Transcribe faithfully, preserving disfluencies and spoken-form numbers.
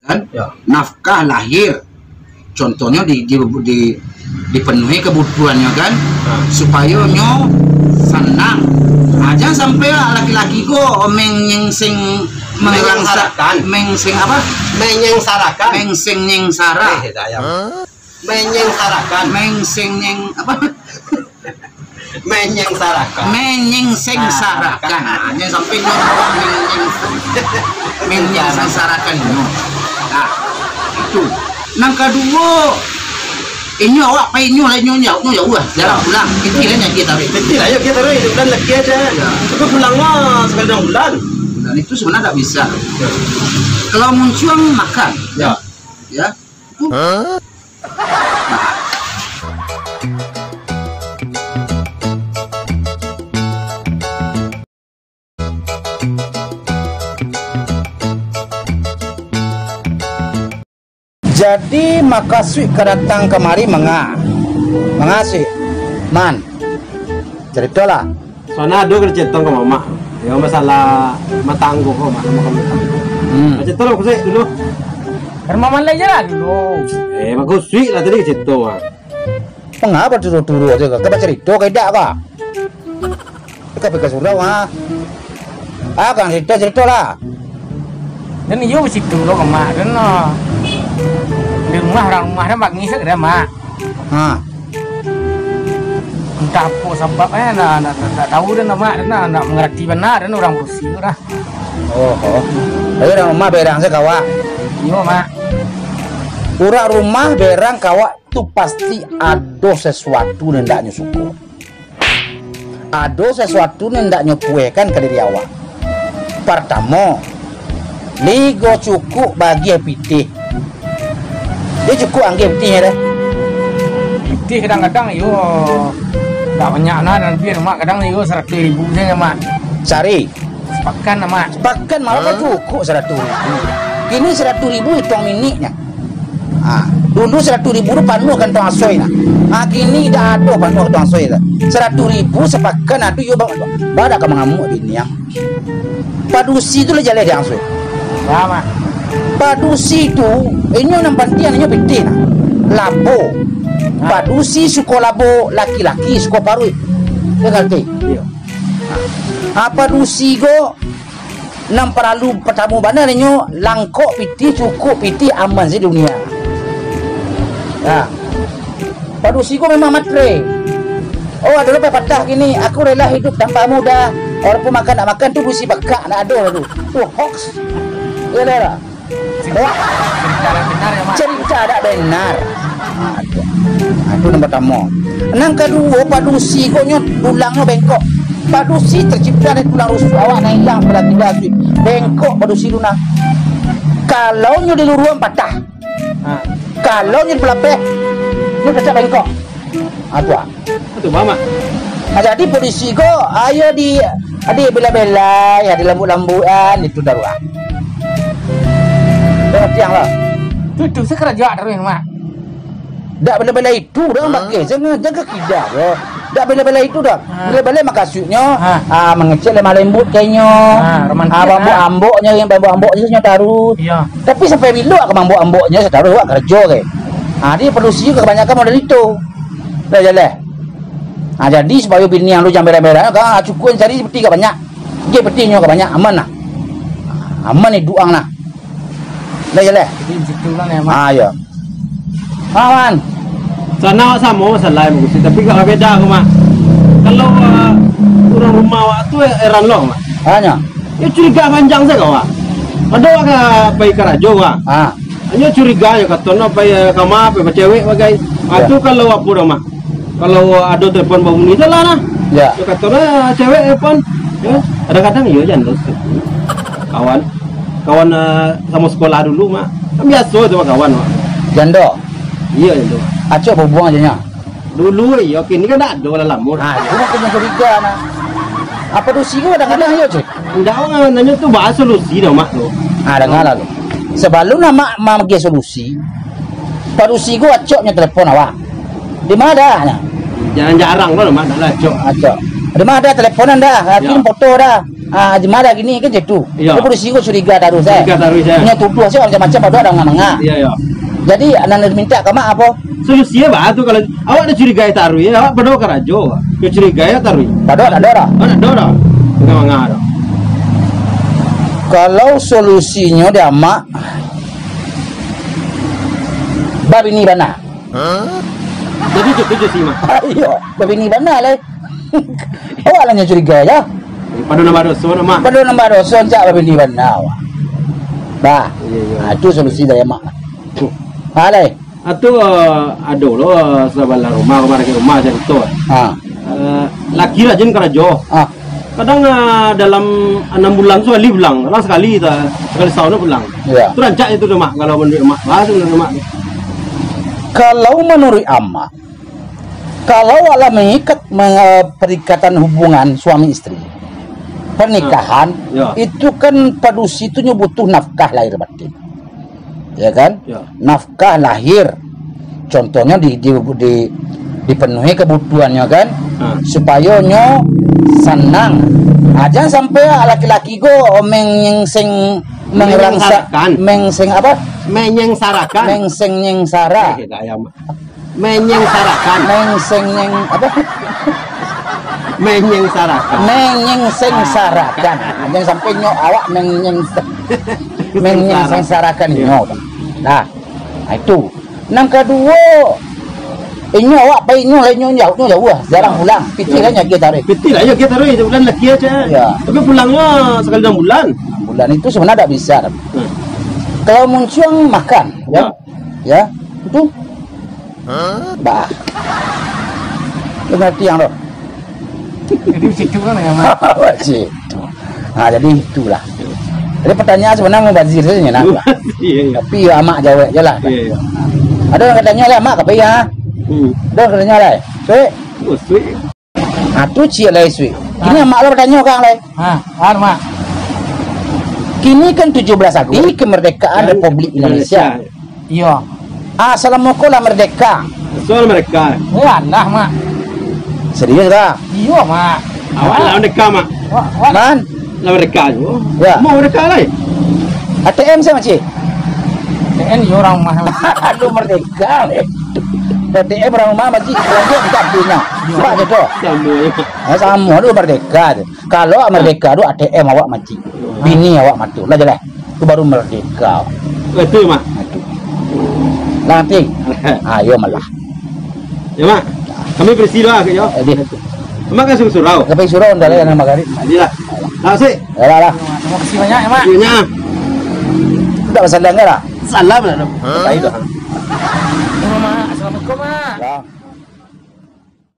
kan? Ya. Nafkah lahir. Contohnyo di, di, di, dipenuhi kebutuhannyo kan, ha, supayo nyo sanang. Ha, jangan sampai lah laki-laki ko menyengseng, menyengsarakan. Mengseng apa? Menyengsarakan. Mengseng nyengsara. Eh, tak payah. Menyengsarakan. Mengseng nyeng apa? Menyengsarakan. Menyengsarakan. Ah. Nah, jangan sampai nyo awak menyeng-, menyengsarakan nyo. Nah, itu. Nang kaduo, inyo awak pai inyo lah, inyo jauah, inyo jauah lah. Jarang pulang. Pitih lah nyo kito taruih. Pitih lah, yuk kito taruih. Bulan lagi aja. Ya. Tapi pulang mah sekali dalam bulan. Dan itu sebenarnya tak bisa. Ya. Kalau muncuang makan. Ya. Ya. Itu. Hah? Jadi, makasuik ka datang kamari manga? Manga suik? Man, caritolah. Soalnyo ado kecek tong ka mamak. Yo, masalah matanggo ko, mak, samo kami. Hmm. Kecek tong lah, kusuik dulu. Rumah malai je lah dulu. Eh, bagus suik lah tadi kecek tong, ah. Manga baturu-turu aja ka? Ka bacarito ka idak ka? Ka pika surau, ah. Ah, kang carito, carito lah. Dan iyo basitu lo ka mak, dan, ah, di rumah, urang rumah dan bangih sagala, mak. Ha. Entah apo sabab, eh, ndak, ndak, ndak, ndak tahu den, Mak, den ndak, ndak mangarati bana, den urang padusi tu dah. Oh, oh. Tapi urang rumah berang se ka awak. Iyo, Mak. Urang rumah berang ka awak tu pasti ado sasuatu nan ndak nyo suko. Ado sasuatu nan ndak nyo puekan ka diri awak. Partamo, lai go cukuik bagiah pitih. Iyo cukuik anggiah pitih deh. Pitih kadang-kadang iyo ndak banyak nah, dan pitih, Mak, kadang iyo saratuih ribu sajo, Mak. Sahari? Sapakan, Mak. Sapakan malah cukuik saratuih ribu. Kini saratuih ribu ituang miniknyo. Ha, dulu saratuih ribu tu panuah kantong asoi nah. Ha, kini dak ado panuah kantong asoi tu. Saratuih ribu sapakan, aduh, iyo ba-, ba-, dak ka mangamuak bini ang. Padusi tu lah jaleh di ang suai. Ba, Mak. Padusi tu, inyo nan pantiang inyo pitih nah. Labo. Ha. Padusi suko labo, laki-laki suko paruik. Iyo ngarati? Iyo. Ha, padusi ko nan paralu partamo bana inyo langkok pitih, cukuik pitih, aman sadunia. Ha. Padusi ko memang matre. Oh, ado lah pepatah kini, "Aku rela hidup tanpa muda." Walaupun makan ndak makan tu, padusi bakak ndak ado lah tu. Tu hoax. Iyo lah. Hoax. Cerita ndak benar, ya, Mak? Cerita ndak benar. Ha, tu. Ha, tu nan partamo. Nan kaduo, padusi ko nyo tulangnyo bengkok. Padusi tercipta dari tulang rusuk awak nan ilang sabalah tigo suik. Bengkok padusi tu nah. Kalau nyo diluruakan patah. Ha. Kalau nyo dipalapeh, nyo pacak bengkok. Ha, tu ah. Betul, Mak. Ha, jadi padusi ko, ayo di, di bela-belai, ha, dilambuik-lambuikan, itu darurat. Kau ngerti ang lah. Tu, tu, sakarajo taruih, Mak. Dak bela-belai itu dah, ha? Pakai. Jangan, jangan kida, bro. Dak bela-belai itu dah. Ha. Bela-belai makasuiknyo, ha, ah, mangecek lemah lembut ka inyo. Ha, romantis, ah, ha. Mambok-amboknyo, mambok-amboknyo nyo taruih. Iyo. Tapi sampai bilo ka mambok-amboknyo nyo taruih, awak karajo ka? Ha, jadi padusi ko kabanyakan model itu. Dah jaleh. Ha, jadi supayo bini ang tu jan berang-berang, ka cukuik cari peti ka banyak. Jan peti nyo ka banyak, aman lah. Aman iduik ang lah. Dah jaleh. Jadi, di situ lah, ya, Mak. Ah, iyo. Ah, Man. Sanang awak samo masalah, Mak Gusti, tapi agak beda ko, Mak. Kalau, ah, urang rumah awak tu, eh, heran lo, Mak. Hanyo? Yo curiga panjang sajo, Mak. Ado awak ka pai karajo, Mak. Ah. Hanyo curiga yo, kato no pai, eh, kama, pai bacewek bagai. Ah, iyo. Tu kalau apo dah, Mak? Kalau ado telepon babunyi, tu lah nah. Yo. Yo, kato lah cewek telepon. Yo, kadang-kadang iyo jan tu. Kawan. Kawan, eh, samo sekolah dulu, Mak. Kan biaso tu, Mak, kawan, Mak. Jando? Iyo, jando. Acok babuang ajo nyo? Dulu, iyo. Kini kan dak ado lah, lamo. Ah, itu mah kena curiga, nah. Apo padusi ko kadang-kadang iyo, Cik? Indak, urang nanyo tu bahas solusi dah, Mak, tu. Ah, danga lah tu. Sabalum Amak maagiah solusi, padusi ko acok nyo telepon awak. Di ma dah? Jarang-jarang lo, Mak, dah lah acok. Acok. Di ma dah, teleponan dah, yo. Yakin foto dah. Ah, Haji Mat lah gini kan cak tu. Iyo. Polisi ko curiga taruih, eh. Curiga taruih, eh. Nyo tuduah se macam-macam, ado urang manga. Iyo, iyo. Jadi, nan dimintak ka Mak apo? Solusi baa tu, kalau awak ado curiga taruih, awak pado karajo. Yo curiga yo taruih. Pado dak ado dah. Awak dak ado dah. Manga-manga dah. Kalau solusinyo dek Amak, babini bana. Jadi itu je sih, Mak. Iyo, babini bana lai. Awak lah nyo curiga yo. Pado nambah doso, Mak. Pado nambah doso, rancak babini bana awak. Bah. Iyo, iyo. Ah, itu solusi dari Amak. Ha, lai. Atu, eh, ado lo, eh, sabalah rumah, rumah dakek rumah, carito. Ha. Eh, laki rajin karajo. Ha. Kadang, eh, dalam anam bulan tu sakali pulang, kadang sakali ta, sakali satahun pulang. Iyo. Tu rancak itu tu, Mak, kalau manuruik Mak. Lah, manuruik Mak. Kalau manuruik Amak, kalau awak lah mangikat, manga-, perikatan hubungan suami isteri, pernikahan, Ha. Iyo. Itu kan padusi tu nyo butuh nafkah lahir batin. Ya kan? Ya. Nafkah lahir. Contohnyo di, di, di, dipenuhi kebutuhannyo kan? Ha. Supayo nyo sanang. Ah, jangan sampai laki-laki ko menyengseng, mengerangsa-, Menyengsarakan. Mengseng apa? Menyengsarakan. Mengseng nyengsara. Eh, dak ayam. Menyengsarakan. Mengseng nyeng apa? Menyengsarakan. Menyengsarakan. Jangan sampai nyo awak menyeng-, menyengsarakan Iyo. Nyo. Nah, nah itu. Nan kaduo, inyo awak pai inyo lai nyo jauah, nyo jauah, jarang pulang. Pitih lah nyo agiah taruih. Pitih lah nyo agiah taruih, sabulan laki aja. Ya. Tapi pulangnyo sakali enam bulan. Enam bulan itu sebenarnya dak bisa. Hmm. Kalau muncuang makan, ya. Ya. Ya, itu. Bah. Itu ngerti yang tu. Jadi situ kan ya, Mak? Situ. Ha, jadi itulah. Jadi pertanyaan sebenarnya mubazir saja nak. Iya, iya. Tapi ya, Amak jawab je lah. Iya, iya. Ada orang katanya lah, Mak, apa ya? Hmm. Ada orang katanya lah. Sweet. Oh, sweet. Ha, tu ciek lai, Sweet. Kini Amak lah bertanya kang lai. Ha, kan, Mak. Kini kan tujuh belas Agustus, kemerdekaan Republik Indonesia. Iyo. Ah, salamo ko lah merdeka. Soal mereka. Eh, alah, Mak. Serius lah? Iyo, Mak. Awak lah merdeka, Mak. Wak, wak. Man? Lah merdeka tu. Ya. Mau merdeka lai. A T M saya, Makcik. A T M iyo urang rumah. Aduh, merdeka. A T M urang rumah, Makcik. Lanjut, minta duitnya. Pak je tu. Sama je. Ah, sama tu merdeka tu. Kalau awak merdeka tu, A T M awak mati. Bini awak mati. Lah jelas. Tu baru merdeka. Betul, Mak. Mati. Lah, nanti. Ah, yo malah. Ya, Mak. Kami berisi doa ke, yo? Eh, dia. Mak kan surau. Tapi surau, dah lah, yang magrib. Jadilah. Lah, sih. Yalah, lah. Terima kasih banyak, ya, Mak. Iya, Mak. Tak ada salam, kan, lah? Salam lah, dong. Baik, dah. Assalamualaikum, Mak. Salam.